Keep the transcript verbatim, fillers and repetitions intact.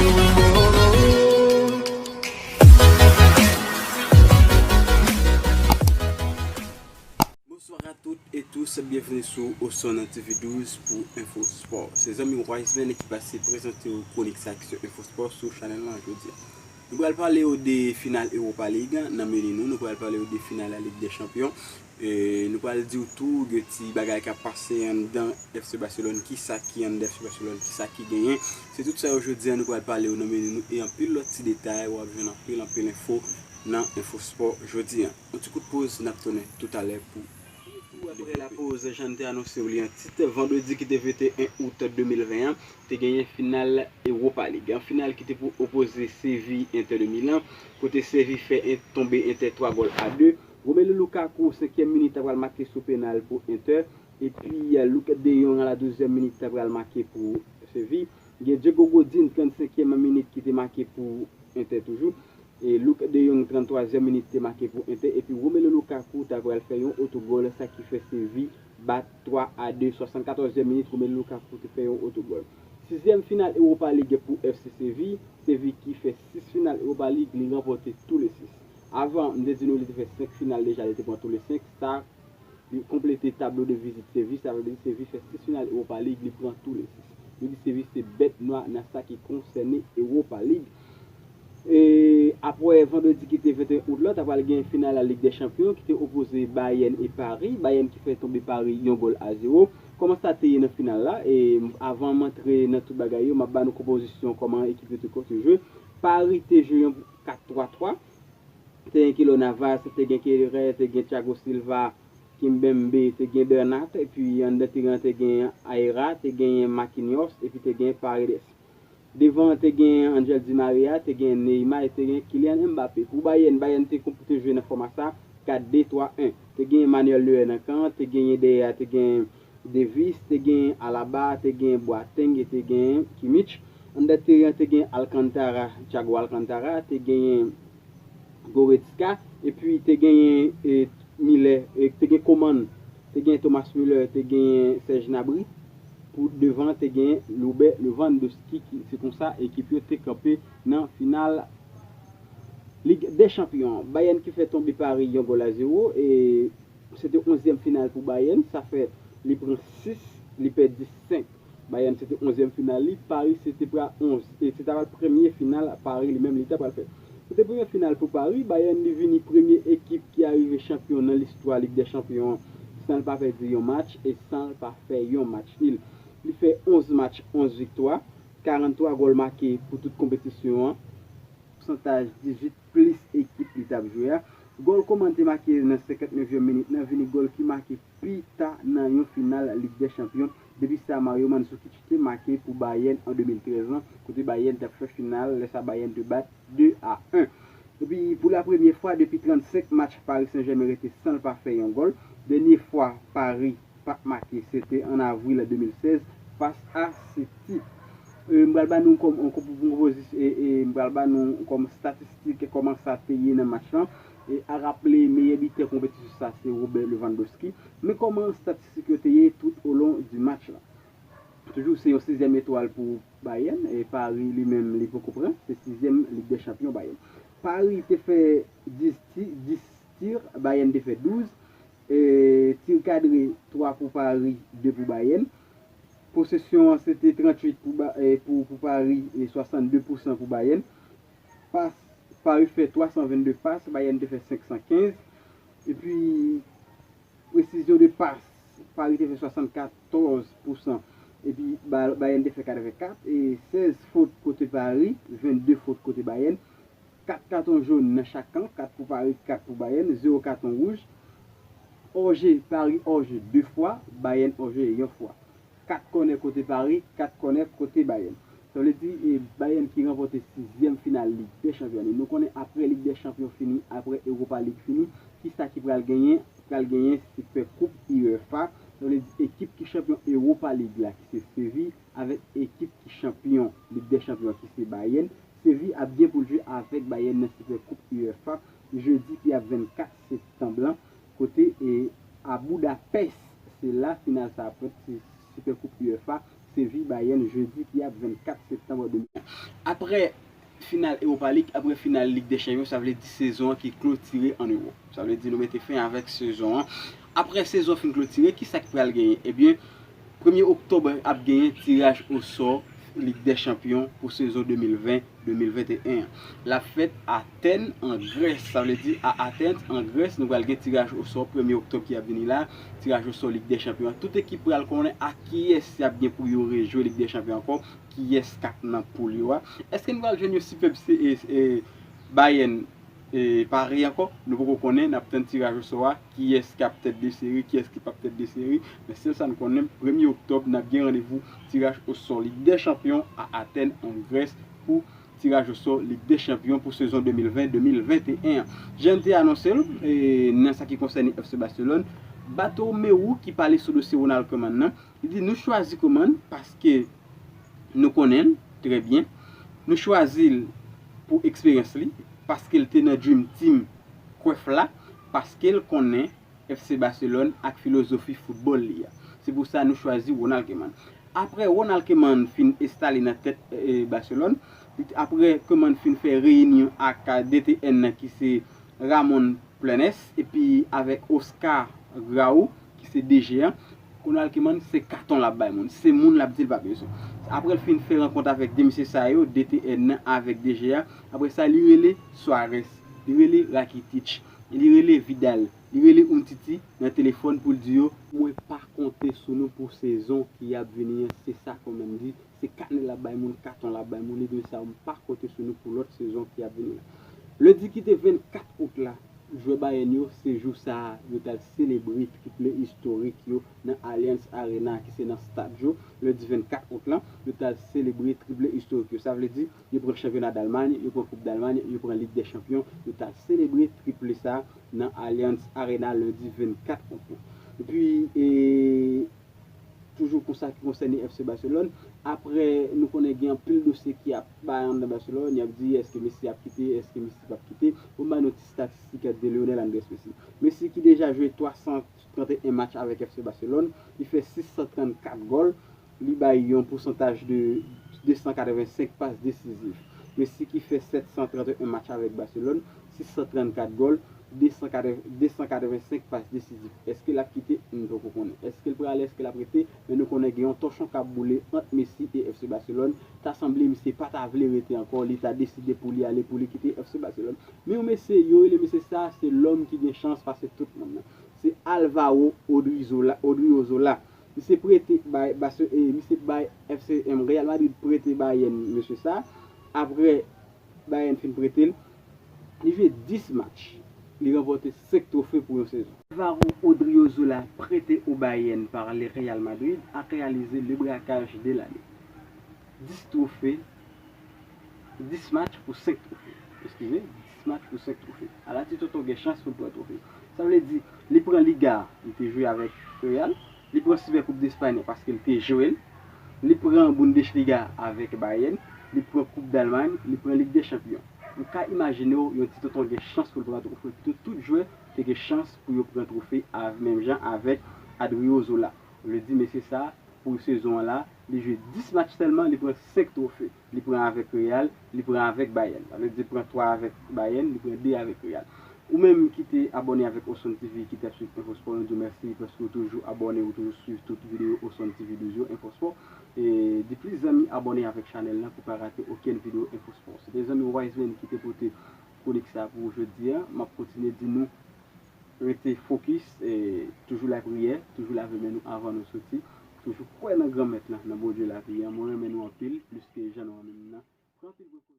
Bonsoir à toutes et tous, bienvenue sur Osona T V douz pou Info Sport. Se zanmi w Wiseman ki pase prezante w kwonik sa ki sou Info Sport sou chanèl lan jodi a. Nou pral pale w de final Europa League nan meni nou, nou pral pale w de final la Ligue des Champions. E nou pral di w tou de ti bagay k ap pase anndan F C Barcelone, kisa ki anndan F C Barcelone, kisa ki genyen. Se tout sa yo jodi a nou pral pale w nan meni nou e anpil lòt ti detay, w ap jwenn anpil, anpil enfo nan Info Sport jodi a. Yon ti kout poz, n ap tounen toutalè pou. Apre lapoz, jan n te anonse w li an tit, vandredi ki te venteyen out de mil ven an, te genyen final Europa League. Yon final ki te pou opoze Seville Inter de Milan, kote Seville fè en, tonbe Inter twa gòl a de. Romelu Lukaku, senkyèm minit, ta pral make sou penal pou Inter. Epi, Luuk de Jong, a la douzyèm minit, ta pral make pou Seville. Gen Diego Godin, trannsenkyèm minit, ki te make pou Inter toujou. E Luuk de Jong, tranntwazyèm minit, te make pou Inter. Epi Romelu Lukaku ta pral fè yon otogòl, sa ki fè Seville bat twa a de. Swasannkatòzyèm minit, Romelu Lukaku te fè yon otogòl. Sizyèm final Europa League pou F C Seville. Seville ki fè sis final Europa League, li ranpòte tou le sis. Avan, m te di nou li te fè senk final deja, li te pran tou le senk. Sa li konplete tablo de vizit Seville, sa vle di Seville fè sis final Europa League, li pran tou le sis. Yo di Seville se bèt nwa nan sa ki konsène Europa League. E apre vandredi ki te venteyen out lan, ta pral gen final la Ligue des Champions ki te opoze Bayern e Paris. Bayern ki fè tonbe Paris yon gòl a zewo. Kòman sa te ye nan final la? E avan m antre nan tout bagay yo, m ap ba nou konpozisyon kòman ekip yo te konte jwe. Paris te jwe yon kat twa twa. Te gen Keylor Navas, te gen Kehrer, te gen Thiago Silva, Kimpembe, te gen Bernat, epi anndan teren an te gen Aira, te gen Marquinhos, epi te gen Paredes. Devan te gen Angel Di Maria, te gen Neymar, e te gen Kylian Mbappé. Pou Bayern, Bayern te konp-, te jwe nan fòma sa, kat de twa en. Te gen Manuel Neuer nan kan, te gen dèyè a, te gen Davies, te gen Alaba, te gen Boateng, e te gen Kimmich. Anndan teren an, te gen Alcantara, Thiago Alcantara, te gen Goretzka, epi te genyen, e, Müller, e, te gen Coman, te gen Thomas Müller, te gen Serge Gnabry. Pou devan, te gen Robert Lewandowski, ki, se konsa ekip yo te kanpe nan final Ligue des Champions. Bayern ki fè tonbe Paris yon gòl a zewo, e se te onzyèm final pou Bayern, sa fè li pran sis, li pèdi senk. Bayern se te onzyèm final li, Paris se te pral onz, e se ta pral premye final Paris li menm li ta pral fè. Se te premye final pou Paris, Bayern li vini premye ekip ki arive chanpyon nan listwa Ligue des Champions san l pa pèdi yon match e san l pa fè yon match nil. Li fè onz match, onz viktwa, karanntwa gòl make pou tout konpetisyon an. Pousantaj dizuit plis ekip li t ap jwe a. Gòl Coman te make nan senkantnevyèm minit nan vini gòl ki make pi ta nan yon final Lig dè Chanpyon. Depi sa, Mario Mandzukic te make pou Bayern an de mil trèz lan, kote Bayern t ap fè final, lè sa Bayern te bat de a en. Epi, pou la premye fwa depi trannsenk match, Paris Saint-Germain rete san l pa fè yon gòl. Dènye fwa Paris pa t make, se te an avril de mil sèz fas a City. E, m pral ba nou kòm, yon konpozisyon, e, e, m pral ba nou kòm estatistik kòman sa te ye nan match lan. E, a raple, meyè bitè konpetisyon sa, se Robert Lewandowski. Men kòman estatistik yo te ye tout au long du match lan. Toujou, se yon sizyèm etwal pou Bayern, e Paris li menm, li poko pran, se sizyèm Lig dè Chanpyon Bayern. Paris te fè dis ti, dis tir, Bayern te fè douz, e, tir kadre, twa pou Paris, de pou Bayern. Posesyon an, se te tranntuit pou, Ba- e, pou, pou Paris e swasannde pousan pou Bayern. Pas, Paris fè twa san vennde pas, Bayern te fè senk san kenz. Epi, presizyon de pas, Paris te fè swasannkatòz pousan. Epi, Ba- Bayern te fè katrevenkat. E sèz fot kote Paris, vennde fot kote Bayern. Kat katon jòn nan chak kan, kat pou Paris, kat pou Bayern, zewo katon wouj. Òje, Paris òje de fwa, Bayern òje yon fwa. Kat kònè kote Paris, kat kònè kote Bayern. Sa vle di, e, Bayern ki ranpòte sizyèm final Lig dè Chanpyon. E nou konnen apre Lig dè Chanpyon fini, apre Europa League fini, kisa ki pral genyen? Pral genyen Super Coupe UEFA. Sa vle di ekip ki chanpyon Europa League la, ki se Seville, avèk ekip ki chanpyon Lig dè Chanpyon, ki se Bayern. Seville ap gen pou l jwe avèk Bayern nan Super Coupe UEFA jedi ki ap vennkat septanm lan, kote, e, a Budapest, se la final sa ap fèt, se Super Coupe UEFA, Seville Bayern jedi ki ap vennkat septanm de mil ven. Apre final Europa League, apre final Lig dè Chanpyon, sa vle di sezon an ki klotire an Ewòp. Sa vle di nou mete fen avèk sezon an. Apre sezon fin klotire, ki sa k pral genyen? Ebyen, premye oktòb ap genyen tiraj osò Lig dè Chanpyon pou sezon de mil ven de mil venteyen an. L ap fèt Atèn, an Grès. Sa vle di, a Atèn, an Grès, nou pral gen tiraj osò premye oktòb ki ap vini la, tiraj osò Lig dè Chanpyon an. Tout ekip pral konnen ak kiyès y ap gen pou yo rejwe Lig dè Chanpyon ankò, kiyès k ap nan poul yo a. Èske nou pral jwenn yon sipèb se, e, e, Bayern e, pare ankò? Nou poko konnen, n ap tann tiraj osò a, kiyès k ap tèt de seri, kiyès ki p ap tèt de seri. Men sèl sa n konnen, premye oktòb, n ap gen randevou tiraj osò Lig dè Chanpyon a Atèn, an Grès, pou tiraj osò Lig dè Chanpyon pou sezon de mil ven de mil venteyen an. Jan n te anonse l, e, nan sa ki konsène F C Barcelone, Bartomeu ki pale sou dosye Ronald Koeman nan, li di nou chwazi Koeman paske nou konnen l trè byen. Nou chwazi l pou eksperyans li, paske l te nan Dream Team Cruyff la, paske l konnen F C Barcelone ak filozofi foutbòl li a. Se pou sa nou chwazi Ronald Koeman. Apre Ronald Koeman fin enstale nan tèt, e, Barcelone, li t-, apre Koeman fin fè reyinyon ak D T N nan ki se Ramon Planes epi avèk Oscar Grau ki se D G a, Ronald Koeman se katon l ap bay moun, se moun l ap di l pa bezwen. Apre l fin fè rankont avèk de mesye sa yo, D T N nan avèk D G a, apre sa li rele Suarez, li rele Rakitic, li rele Vidal, li rele Umtiti nan telefòn pou l di yo, mwen pa konte sou nou pou sezon ki ap vini an, se sa Koeman di, se kanè l ap bay moun, katon l ap bay moun, li di sa, m pa konte sou nou pou lòt sezon ki ap vini la. Lendi ki te vennkat out la, jwè Bayern yo, se jou sa a, yo t al selebre triple istorik yo nan Allianz Arena, ki se nan stad yo, lendi vennkat out lan, yo t al selebre triple istorik yo. Sa vle di, yo pran chanpyona Dalmany, yo pran Koup Dalmany, yo pran Lig dè Chanpyon, yo t al selebre triple sa a nan Allianz Arena lendi vennkat out lan. Epi, e, toujou konsa ki konsène F C Barcelone. Apre, nou konnen gen anpil dosye ki ap bay anndan Barcelone, y ap di èske Messi ap kite, èske Messi p ap kite. Bon, m ba nou ti statistik de Lionel Andrés Messi. Messi ki deja jwe twa san trannteyen match avèk F C Barcelone, li fè sis san trannkat gòl, li bay yon pousantaj de de san katrevensenk pas desizif. Messi ki fè sèt san trannteyen match avèk Barcelone, sis san trannkat gòl, de san katrevensenk pas desizif. Èske l ap kite? Nou poko konnen. Èske l prale? Èske l ap rete? Men nou konnen gen yon tòchon k ap boule ant Messi e F C Barcelone. Ta sanble misye pa ta vle rete ankò, li ta deside pou li ale, pou li kite F C Barcelone. Men yon mesye, yo rele mesye sa, se lòm ki gen chans pase tout moun nan. Se Alvaro Odriozola, Odriozola. Misye prete bay, Barce-, e, misye bay F C M, Real Madrid prete Bayern mesye sa. Apre Bayern fin prete l, li jwe dis match. Li ranpòte senk twofe pou yon sezon. Alvaro Odriozola, prêté au Bayern par le Real Madrid, a réalisé le braquage de l'année. Dis twofe, dis match pou senk twofe. Eskize, dis match pou senk twofe. Ala ti tonton gen chans pou l pran twofe. Sa vle di, li pran Liga, li te jwe avèk Real. Li pran Super Coupe d'Espagne paske l te jwe l. Li pran Bundesliga avèk Bayern. Li pran Coupe d'Allemagne. Li pran Lig dè Chanpyon. Ou ka imajine w, yon ti tonton gen chans pou l pran twofe. Pito tout jwè te gen chans pou yo pran twofe menm jan avèk Adriozola. Vle di, mesye sa, pou sezon an la, li jwe dis match sèlman, li pran senk twofe. Li pran avèk Real, li pran avèk Bayern. Sa vle di, li pran twa avèk Bayern, li pran de avèk Real. Ou menm ki te abòne avèk Oson T V, ki t ap swiv Enfo Sport, nou di w mèsi paske w toujou abòne, ou toujou swiv tout videyo Oson T V douz yo, Enfo Sport. E di plis zanmi abòne avèk chanèl lan pou pa rate okenn videyo Enfo Sport. Se te zanmi Wiseman ki te pote konik sa pou jodi a. M ap kontinye di nou rete fokis, e toujou lapriyè, toujou lave men nou avan nou soti, toujou kwè nan Granmèt lan, nan Bondye lavi a. Mwen renmen nou anpil, plis ke jan nou renmen m nan. Pran anpil prekosyon.